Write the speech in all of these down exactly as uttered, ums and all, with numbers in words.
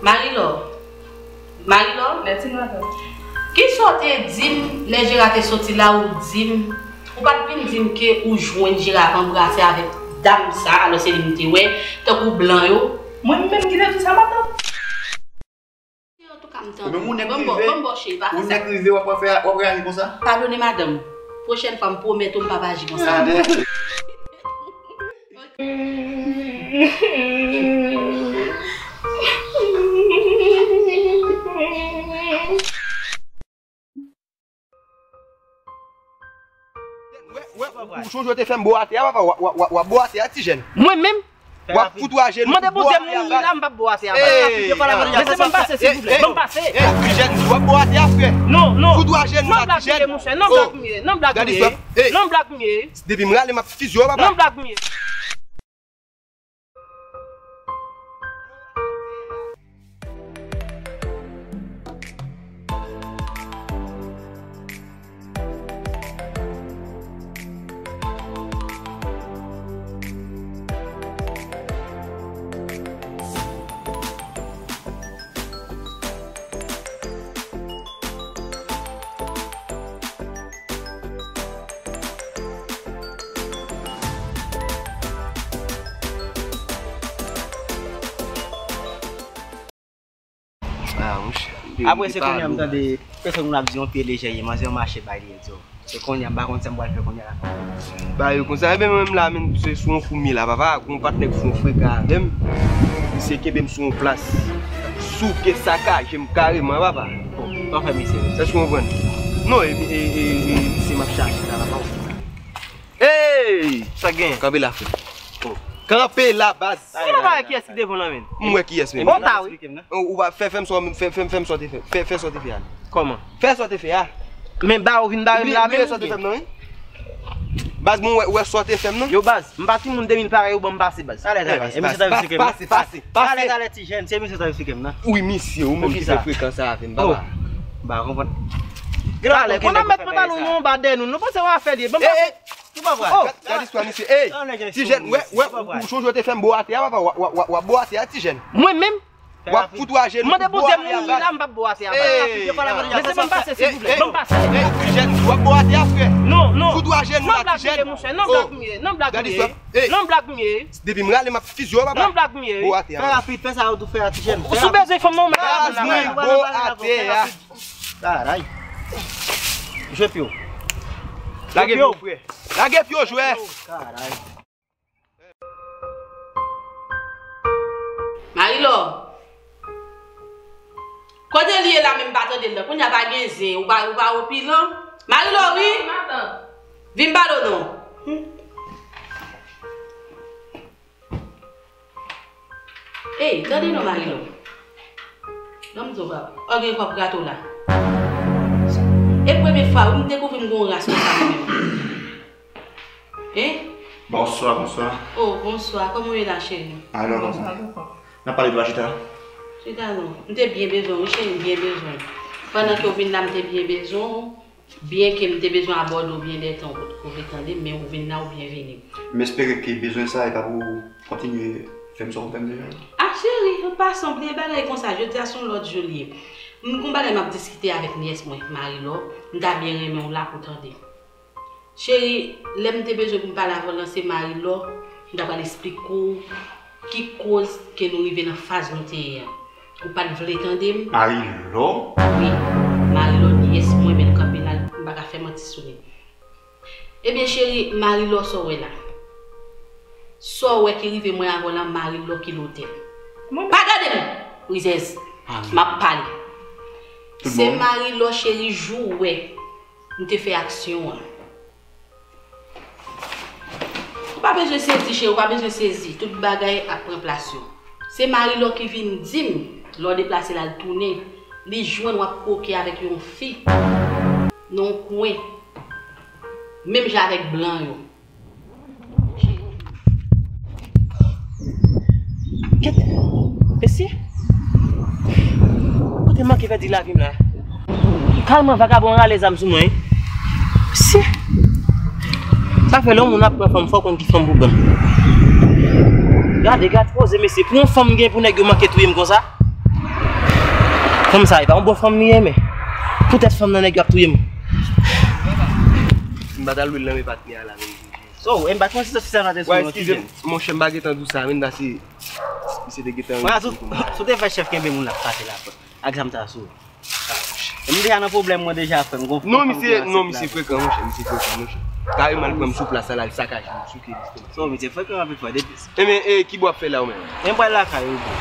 Marilò, Marilò, Mèsi, madanm. Kisa w te di m lè Jera te soti la, ou di m, ou pa t vin di m ke ou jwenn Jera ap anbrase avèk dam sa, alò se li m te wè, tankou blan yo? Mwen menm ki te di sa, madanm? Antouka, m tande. Ou menm ou nèk rive, ou nèk rive, w ap fè, w ap reyaji konsa? Padone, madanm. Pwochèn fwa, m pwomèt ou m p ap aji konsa ankò. Wè, wè, ou, ou sonje w te fè m bo atè a, papa, w, w, w, w ap bo atè a, ti jèn. Mwen menm? W ap fout ou ajenou, mande Bondye m mouri la, m p ap bo atè a, papa. Lese m pase, silvouplè. Ban m pase. Ey, ti jèn, w ap bo atè a, frè. Non, non. Fout ou ajenou la, ti jèn. Non, blag m ye, monchè. Non, blag m ye. Non, blag m ye. Depi m rale, m ap fizye w, papa. Non, blag m ye. Ah, monchè. Apre se kounye a m tande pèsòn moun ap di yon pye lejè ye, manzè yo mache bay li, yo. Se kounye a m pa konn sa m pral fè kounye a la. Ba yo konsa, enben mwen menm la, men se sou yon kou m ye la, papa, gon patnè k sou yon frekan avè m. Misye kenbe m sou yon plas. Souke sakaje m kareman, papa. Bon, pa fè misye. Èske w konprann? Non, e, e, e, e, misye m ap chache la, papa. Ey! Sa gen? Kanpe la, frè. Kanpe la, baz. Ou pa wè kiyès ki devan w lan, menm? M wè kiyès, menm. Bon, ta wi. Ou pa fè, fè m sa, fè, fè, fè m sa w te fè. Fè, fè sa w te fè a. Kòman? Fè sa w te fè a. Men ba ou vin bare m la, menm sa w te fè m nan, wi. Baz, mwen wè, wè sa w te fè m nan. Yo, baz, m pa timoun de mil parèy ou ban m pase, baz. Alèz, alèz. E misye t ap eksplike m nan. Pase, pase, pase. Alèz, alèz, ti jèn, se misye t ap eksplike m nan. Wi, misye, ou menm ki fè frekan sa avè m, papa. M pa konprann. Alèz, konn ap met pantalon nou anba dèyè nou. Nou panse w ap fè li. Ban m pase. Ou pa pral. Oh! Gad, gad istwa misye. Ey, ti jèn, wè, wè, ou, ou sonje w te fè m bo atè a, papa, w, w, w, w ap bo atè a, ti jèn. Mwen menm? W ap fout ou ajenou, mande Bondye mouri la, m p ap bo atè a, papa. Lese m pase, silvouplè. Ban m pase. Ey, ti jèn, w ap bo atè a, frè. Non, non. Fout ou ajenou la, ti jèn. Non, blag m ye, monchè. Non, blag m ye. Non, blag m ye. Gad istwa. Ey. Non, blag m ye. Depi m rale, m ap fizye w, papa. Non, blag m ye. Bo atè a. Fè rapid, fè sa yo tou fè a, ti jèn. Ou sou bezwen fanm nan, ou mèt ap bo atè a. Karay. Jwe pye w. Lage pye w, frè. Lage pye w, jwè. Karay. Marilò. Kote li ye la menm, m pa tande l nan? Kounye a pa gen zen, ou pa, ou pa opilan. Marilò, wi. Vin pale w non. Ey, tande non, Marilò. Ban m di w, papa. Ò, gen kòb gato la. E premye fwa, wi, m dekouvri m gon ras konsa mwen menm. Hein? Bonswa, bonswa. Oh, bonswa. Kòman w ye la, cheri? Alò, kòman? N ap pale dwa chita. Chita non. M te byen bezwen w, wi, cheri, m byen bezwen w. Pandan ke w vin la, m te byen bezwen w. Byenke m te bezwen abòde w byen dè tan, ou potko vle tande m, men ou vin la, ou byenveni. M espere ke bezwen sa a e pa pou kontinye fè m sa w fè m deja. Ah, cheri, an pasan, bliye bagay konsa, jodi a se yon lòt jou l ye. M gon bagay m ap diskite avèk nyès mwen, Marilò, m ta byen renmen w la pou tande. Cheri, lè m te bezwen pou m pale avè w lan, se Marilò, m ta pral esplike w ki koz ke nou rive nan faz nou te ye an. Ou pa t vle tande m? Marilò? Wi, Marilò, nyès mwen, men l kanpe la, m pa ka fè manti sou li. Ebyen, cheri, Marilò, sa w wè la? Sa w wè ki rive mwen avè w lan, Marilò ki lotè. Pa gade m, rizèz. M ap pale. Se Marilò, cheri, jou w wè m te fè aksyon an. Ou pa bezwen sezi, cheri, ou pa bezwen sezi. Tout bagay ap pran plas yo. Se Marilò ki vin di m, lè w deplase l al tounen, li jwenn w ap koke avèk yon fi nan yon kwen, menm jan avèk blan yo. Kèt, mesye, kote manke pèdi lavi m la? Kalman vagabon rale zam sou mwen, wi. Mesye, sa fè lè yon moun ap pran fanm, fò w konn ki fanm pou ban l. Gade, gade poze, mesye. Pou yon fanm gen pou nèg yo manke touye m konsa? Fanm sa, e pa yon bon fanm li ye, men. Poutèt fanm nan, nèg yo ap touye m. M pa t al lwil nan men patnè a la, men. So, e m pa t panse sa, si sa pa te sou yon ti jèn. Monchè, m pa gentan di w sa, men, pase misye te gentan. Mwen, si w te fè chèf kenbe moun l ap pase la, ak zam sa sou. M deja nan pwoblèm, mwen deja, frè m. Non, misye, non, misye frekan, monchè, misye frekan, monchè. Kareman, l pran m sou plas la, l sakaje m, souke lestomak. Non, misye frekan anpil, frè, depi. Ebyen, e, ki bò w ap fè la, ou menm? M pral lakay ou, bro.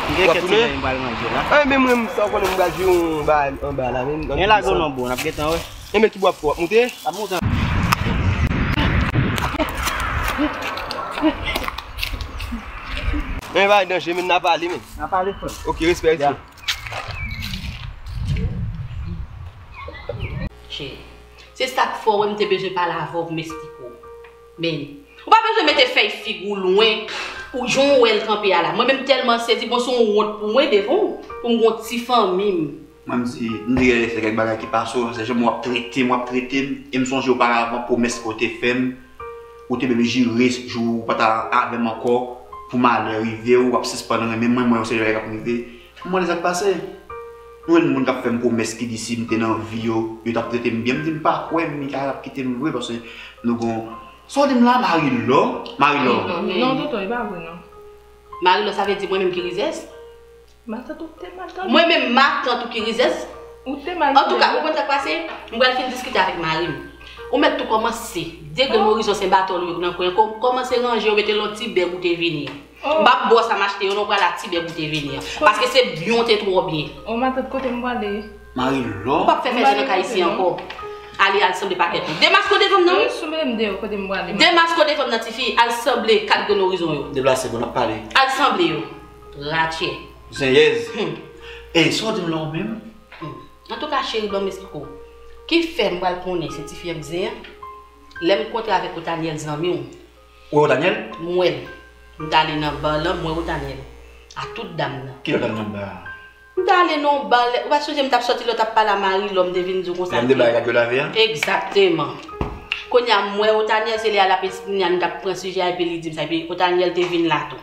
M gen kèk ti bagay m pral ranje la. A, men mwen, sa w konnen m pral jwe yon ba anba la, men. Men lage w non, bro, n ap gentan wè. Ebyen, ki bò w ap fè, w ap moute? M ap moute. Men pa danje, men n a pale, men. N a pale, frè. Ok, respè, respè. Cheri, se sa k fè w wè m te bezwen pale avè w pou m esplike w. Men, ou pa bezwen mete fèy figi w lwen, ou jan w wè l kanpe a la. Mwen menm tèlman sezi, bon, se yon wont pou mwen devan w, pou m gon ti fanmi m. Mwen m di, m te genlè fè kèk bagay ki pase w, se jan w ap trete m, w ap trete m, e m sonje oparavan pwomès ke w te fè m, ou te menm jire jou ou pa ta avè m ankò, pou malè rive w, w ap sispann renmen mwen, mwen, se jan k ap rive. M mande sa k pase. Mwen, moun k ap fè m pwomès ki di si m te nan vi yo, yo t ap trete m byen. M di m pa kwè Mikael ap kite m vre, paske nou gon, sa w di m la, Marilò? Marilò. Non, tonton, e pa vre, non. Marilò, sa vle di mwen menm ki rizèz? Matant, ou te mal tande. Mwen menm, matant ou ki rizèz? Ou te mal tande. Antouka, ou konn sa k pase? M pral fin diskite avèk mari m. Ou mèt tou kòmanse. Degre Morizon se baton l yo nan kwen. Kò-, kòmanse ranje yo, mete l yon ti bèg ou te vini. M p ap ba w sa m achte yo non, pral ak ti bèg ou te vini an. Paske se byen w te twò byen. O matant, kote m prale? Marilò. Ou p ap fè fè nan kay isi ankò. Ale, al sanble pakèt ou. Demaske w devan m nan, wi. Sou men m deyò, kote m prale? Demaske w devan m nan, tifi, al sanble kat grenn orizon yo. Deplase pou n ap pale. Al sanble yo. Ratye. Zenyèz. Hmm. Ey, sa w di m la ou menm? Hmm. Antouka, cheri, ban m esplike w. Ki fè m pral konnen se tifi an k zen an? Lè m kontre avèk Otanyèl, zanmi w. Ou wè Otanyèl? M wè l. M t ale nan ba lan, m wè Otanyèl. A tout dam nan. Kilè w t al nan ba a? M t ale nan yon ba, lè, ou pa sonje m t ap sòti lè w t ap pale a Marilò, m te vin di w konsa. Lè m te bay rad yo lave a? Egzakteman. Kounye a, m wè Otanyèl, se lè a l ap esplike m, nou t ap pran sijè a, epi li di m sa, epi Otanyèl te vin la tou.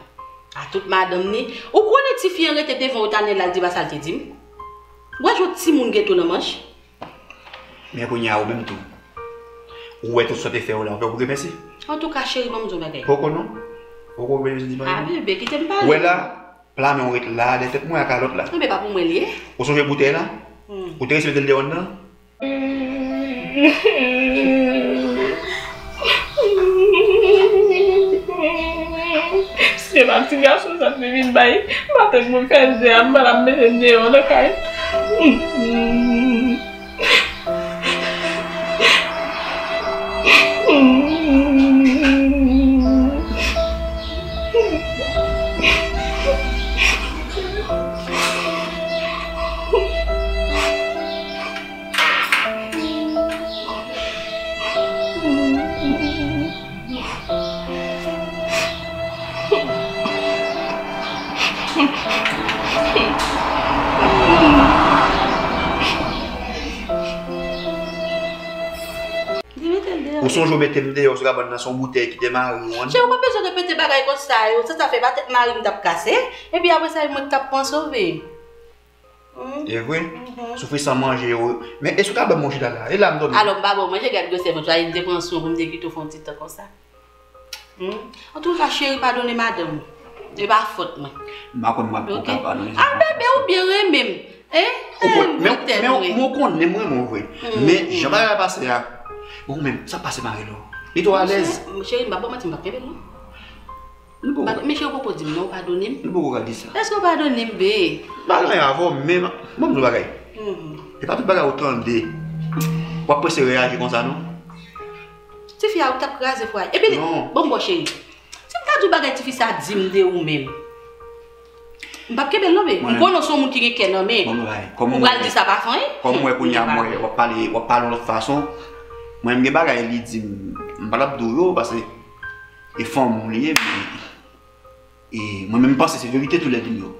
A tout madanm ni. Ou konnen tifi an rete devan Otanyèl la, l di pa sa l te di m. W wè jan timoun gen tou nan manch? Men kounye a ou menm tou. Ou wè tout sa w te fè yo la, ou poko remèsye? Antouka, cheri, ban m di w yon bagay. Poko non. Poko remèsye di mwen. A, bebe, kite m pale. Ou wè la, pla men w ret la, dèyè tèt mwen ak kalòt la. Enben, pa pou mwen l ye. Ou sonje boutèy la? Hmm. Ou te resi mete l deyò anndan? Se pa ti gason sa te vin bay. Matant mwen fè zen an, m pa t ap mete l deyò nan kay. Ou sonje w mete m deyò sou kabann nan, se yon boutèy ki te mare w anndan. Cheri, ou pa bezwen repete bagay konsa yo. Sa, sa fè pa tèt mari m t ap kase. Epi apre sa, e mwen k t ap pran sove. Hmm. E vre? Mhm. Soufri san manje yo. Men èske w ka ban m yon chita la? E la m dòmi. Alò, m pa ba w manje, gad gwosè vant ou a, e m te pran swen pou m te kite w fè yon ti tan konsa. Hmm? Antouka, cheri, padone madanm ou. E pa fòt mwen. M pa konn mwen ap ka padone sa. A, bebe, ou byen renmen m. Hein? Ou konn, men, men, men ou konnen m renmen w vre. Hmm. Men jan bagay la pase a, ou menm, sa pase Marilou? Li twò alèz. Cheri, m pa ba w manti, m p ap kenbe l non. Li poko. Pado-, men cheri, ou poko di m non, ou padone m? Li poko ka di sa. Èske ou padone m, be? M pa gen anyen avè w, men ban m di w yon bagay. Mhm. E pa tout bagay ou tande w ap prese reyaji konsa non. Tifi a, ou t ap kraze fwa. Epi, non, bon, bon, cheri. Si m ta di w bagay tifi sa di m de ou menm, m p ap kenbe l non, be. M konnen w se yon moun ki gen kè nan men. Bon, bon, bagay. Ou pral di sa pa fè anyen? Kòm m wè kounye a, m wè w ap pale, w ap pale yon lòt fason. Mwen, m gen bagay li di m, m pa t ap di w yo, paske e fanmi w li ye, men E mwen menm, m panse se verite tou lè di m yo.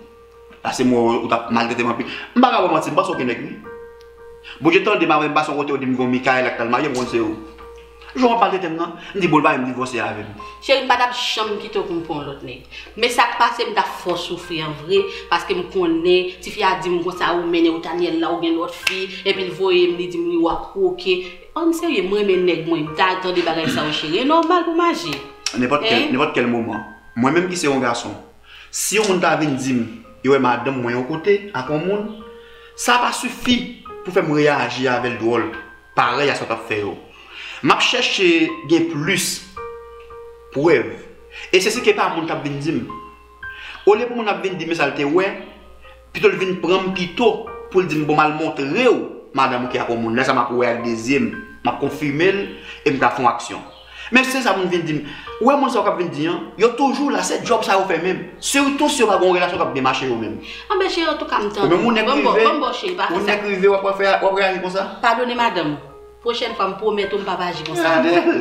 Paske mwen, ou t ap maltrete m anpil. M pa ka ba w manti, m panse w gen nèg wi. Bondye tande m avè m pase yon kote, yo di m gon Mikael ak t al marye, m konn se ou. Jan w ap maltrete m nan, m di bon, l pa menm divòse avè m. Cheri, m pa t ap janm kite w pou m pran yon lòt nèg. Men sa k pase, m t ap fè w soufri an vre, paske m konnen, tifi a di m konsa, ou mennen Otaniel la, ou gen lòt fi, epi l voye m, li di m li w ap kwoke. An serye, m renmen nèg mwen, m ta tande bagay sa yo, cheri. E nòmal pou m aji. Nenpòt kèl, nenpòt kèl moman. Mwen menm ki se yon gason, si yon moun ta vin di m, yo wè madanm mwen yon kote, ak yon moun, sa pa sifi pou fè m reyaji avè l dwòl, parèy a sa w t ap fè yo. M ap chèche gen plis prèv. E se si ke pa moun k ap vin di m. Olye pou moun ap vin di m sa l te wè, pito l vin pran m pito pou l di m bon m al montre w madanm ou ki ak yon moun. Lè sa m ap wè ak de zye m, m ap konfime l e m ta fè yon aksyon. Men se sa moun vin di m. Ou wè moun sa yo k ap vin di an, yo toujou la, se djòb sa yo fè menm. Sitou si yo pa gen yon relasyon k ap byen mache yo menm. Anben cheri, antouka m tande. Ou menm ou nèk Bon, bon, rive, bon, bon, cheri, pa ou fè sa. Nèk rive, w ap fè, w ap reyaji konsa? Padone madanm ou. Pwochèn fwa, m pwomèt ou m p ap aji konsa ankò. Gade.